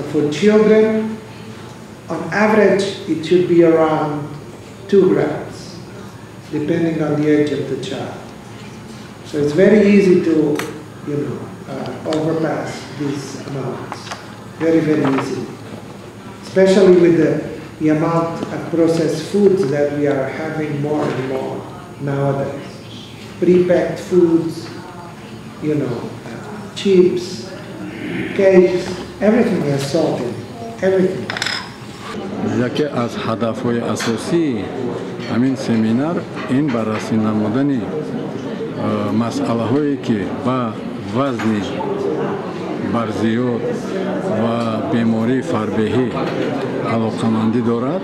So for children, on average, it should be around 2 grams, depending on the age of the child. So it's very easy to overpass these amounts. Very, very easy. Especially with the amount of processed foods that we are having more and more nowadays. Pre-packed foods, chips, cakes, everything has salt in it, everything. Яке аз ҳадафҳои асосии ҳамин семинар ин баррасӣ намудани масъалаҳое, ки ба вазни барзиёд ва бемории фарбеҳӣ алоқамандӣ дорад,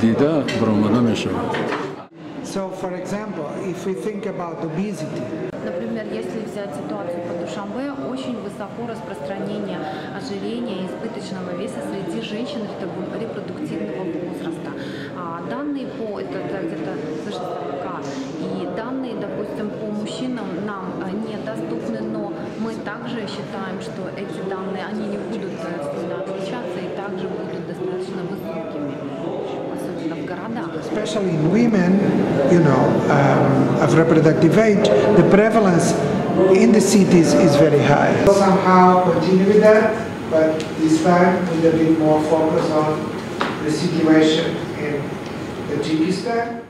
дида баромада мешавад. So, for example, if we think about obesity, Например, если взять ситуацию по Душанбе, очень высоко распространение ожирения и избыточного веса среди женщин репродуктивного возраста. Данные по, это где-то свыше 40, и данные, допустим, по мужчинам нам недоступны, но мы также считаем, что эти данные, они не будут сильно отличаться и также будут достаточно высокими, особенно в городах. Especially in women of reproductive age, the prevalence in the cities is very high. Somehow continue with that, but this time with a bit more focus on the situation in Tajikistan.